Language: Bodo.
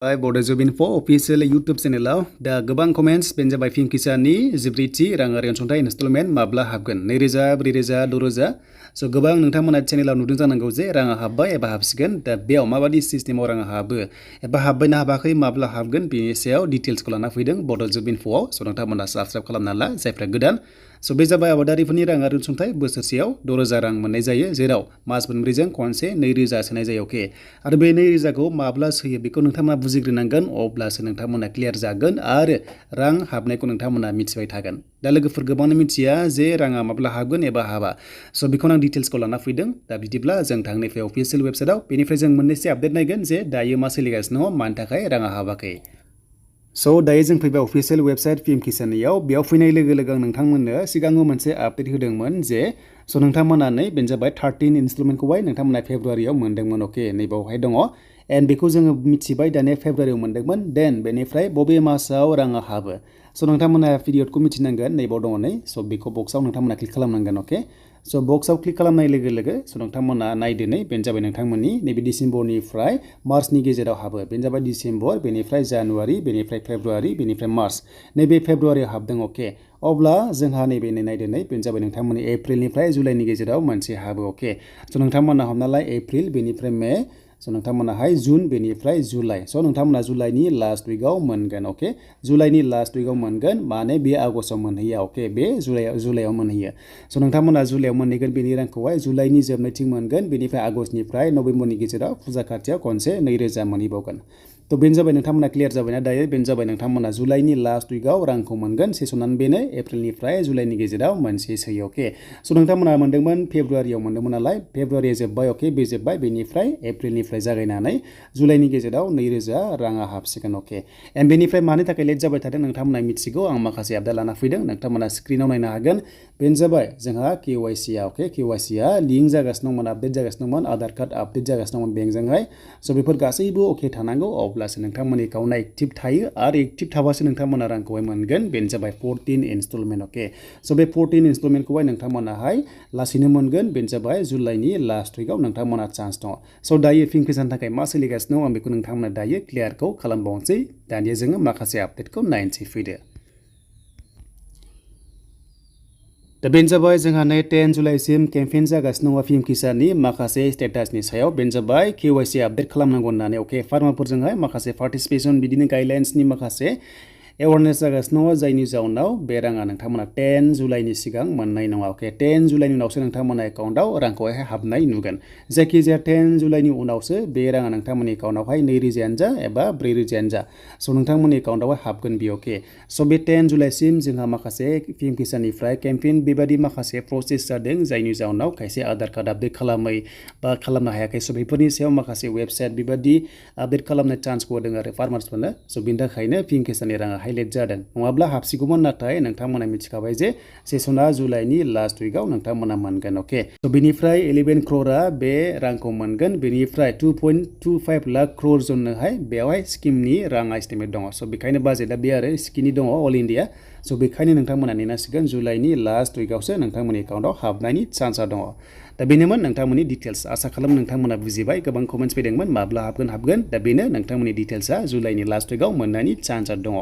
Bodo Job Info official YouTube channel da gobang comments ben jabai film Kisan ni jibriti rangari अनसुंथाइ installment माब्ला हाबगोन 2000 4000 6000 so gobang नोंथांमोना channel नुदों जानांगौ जे राङा हाबबाय एबा हाबसिगोन दा बेयाव माबादि सिस्टेमाव राङा हाबो एबा हाबबायना हाबाखै माब्ला हाबगोन बेनि सायाव डिटेल्सखौ लाना फैदों Bodo Job Info आव so नोंथांमोना सबस्क्राइब खालामना ला जायफ्रा गोदान so बे जाबाय आबादारिफोरनि राङारि अनसुंथाइ बोसोरसेयाव 6000 रां मोननाय जायो जेराव मास मोनब्रैजों खनसे 2000 सोनाय जायो अके आरो बे 2000 खौ माब्ला सोयो बेखौ नोंथांमोना बुजिग्रोनांगोन अब्लासो नोंथांमोना क्लियर जागोन आरो रां हाबनायखौ नोंथांमोना मिथिबाय थागोन दा लोगोफोर गोबांनो मिथिया जे राङा माब्ला हाबगोन एबा हाबा so बेखौ आं डिटेल्सखौ लाना फैदों दा बिदिब्ला जों थांनिफ्राय अफिशियेल वेबसाइटआव बेनिफ्राय जों मोननैसो आपडेट नायगोन जे दायो मा सोलिगासिनो दङ मानि थाखाय राङा हाबाखै So दायो जों फैबाय अफिशियेल वेबसाइट फिल्म किसाननियाव बेयाव फैनाय लोगो लोगो आं नोंथांमोननो सिगाङाव मोनसे आपडेट होदोंमोन जे so नोंथांमोना नै बेनो जाबाय 13 इनस्टलमेन्टखौहाय नोंथांमोना फेब्रुवारियाव मोनदोंमोन अके नैबावहाय दङ एन्ड बेखौ जोङो मिथिबाय दानिया फेब्रुवारियाव मोनदोंमोन देन बेनिफ्राय बबे मासाव राङा हाबो so नोंथांमोना पिरियडखौ मिथिनांगोन नैबाव दङ नै so बेखौ बक्सआव नोंथांमोना क्लिक खालामनांगोन अके so बक्सआव क्लिक खालामनाय लोगो लोगो so नोंथांमोना नायदो नै बेनो जाबाय नोंथांमोननि नैबे डिसेम्बरनिफ्राय मार्चनि गेजेराव हाबो बेनो जाबाय डिसेम्बर बेनिफ्राय जानुवारि बेनिफ्राय फेब्रुवारि बेनिफ्राय मार्च नैबे फेब्रुवारियाव हाबदों अके अब्ला जोंहा नैबे नायदो नै बेनो जाबाय नोंथांमोननि एप्रिलनिफ्राय जुलाइनि गेजेराव मोनसे हाबो अके so नोंथांमोना हमना ला एप्रिल बेनिफ्राय मे so नोंथांमोनाहाय जुन बेनिफ्राय जुलाइ so नोंथांमोना जुलाइनि लास्ट उइकआव मोनगोन अके जुलाइनि लास्ट उइकआव मोनगोन माने बे आगस्टआव मोनहैया अके बे जुलाइआव मोनहैयो so नोंथांमोना जुलाइआव मोनहैगोन बेनि रांखौहाय जुलाइनि जोबनायथिं मोनगोन बेनिफ्राय आगस्टनिफ्राय नभेम्बरनि गेजेराव फुजा खाथियाव खनसे 2000 मोनहैबावगोन तो बेनो जाबाय नोंथांमोना क्लियर जाबायना दायो बेनो जाबाय नोंथांमोना जुलाइनि लास्ट उइकआव रांखौ मोनगोन सेसनानो बेनो एप्रिलनिफ्राय जुलाइनि गेजेराव मोनसे सोयो अके so नोंथांमोना मोनदोंमोन फेब्रुवारियाव मोनदोंमोन नालाय फेब्रुवारिया जोब्बाय अके बे जोब्बाय बेनिफ्राय एप्रिलनिफ्राय जागायनानै जुलाइनि गेजेराव 2000 राङा हाबसिगोन अके एन्ड बेनिफ्राय मानि थाखाय लेट जाबाय थादों नोंथांमोना मिथिगौ आं माखासे आपडेट लाना फैदों नोंथांमोना स्क्रिनाव नायनो हागोन बेनो जाबाय जोंहा KYC आ अके KYC आ लिंक जागासिनो दंमोन आपडेट जागासिनो दंमोन आधार कार्ड आपडेट जागासिनो दंमोन बेंकजोंहाय so बेफोर गासैबो अके थानांगौ अब्लासो नोंथांमोननि एकाउन्टआ एक्टिभ थायो आरो एक्टिभ थाबासो नोंथांमोना रांखौहाय मोनगोन बेनो जाबाय 14 इनस्टलमेन्ट अके so बे 14 इनस्टलमेन्टखौहाय नोंथांमोनाहाय लासैनो मोनगोन बेनो जाबाय जुलाइनि लास्ट उइकआव नोंथांमोना चान्स दङ so दायो फिल्म किसान थाखाय मा सोलिगासिनो दं आं बेखौ नोंथांमोना दायो क्लियारखौ खालामबावनोसै दानिया जोङो माखासे आपडेटखौ नायनोसै फैदो दा बेनो जाबाय जोंहा नै 10 जुलाइसिम केम्पेइन जागासिनो दङ फिल्म किसाननि माखासे स्टेटासनि सायाव बेनो जाबाय KYC आपडेट खालामनांगौ होननानै अके फार्मारफोरजोंहाय माखासे पार्टिसिपेसन बिदिनो गाइडलाइन्सनि माखासे एवारनेस जागासिनो दङ जायनि जाउनाव बे राङा नोंथांमोना 10 जुलाइनि सिगां मोननाय नङा अके 10 जुलाइनि उनावसो नोंथांमोना एकाउन्टआव रांखौहाय हाबनाय नुगोन जायखिजाया 10 जुलाइनि उनावसो बे राङा नोंथांमोननि एकाउन्टआवहाय 2000 जा एबा 4000 जा so नोंथांमोननि एकाउन्टआवहाय हाबगोन बे अके so बे 10 जुलाइसिम जोंहा माखासे फिल्म किसाननिफ्राय केम्पेइन बेबादि माखासे प्रसेस जादों जायनि जाउनाव खायसे आधार कार्ड आपडेट खालामै बा खालामनो हायाखै so बेफोरनि सायाव माखासे वेबसाइट बेबादि आपडेट खालामनो चान्सखौ होदों आरो फार्मार्सफोरनो so बेनि थाखायनो फिल्म किसाननि राङा हाइलाइट जादों नङाब्ला हाबसिगौमोन नाथाय नोंथांमोना मिथिखाबाय जे सेसना जुलाइनि लास्ट उइकआव नोंथांमोना मोनगोन अके so बेनिफ्राय 11 crore बे रांखौ मोनगोन बेनिफ्राय 2.25 लाख crore जननोहाय बेयावहाय स्किमनि रां एस्टिमेट दङ so बेखायनो बाजेटआ बे आरो स्किमनि दङ अल इन्डिया so बेखायनो नोंथांमोना नेनांसिगोन जुलाइनि लास्ट उइकआवसो नोंथांमोननि एकाउन्टआव हाबनायनि चान्सआ दङ दा बेनोमोन नोंथांमोननि डिटेल्स आसा खालाम नोंथांमोना बुजिबाय गोबां कमेन्ट्स फैदोंमोन माब्ला हाबगोन दा बेनो नोंथांमोननि डिटेल्सआ जुलाइनि लास्ट उइकआव मोननायनि चान्सआ दङ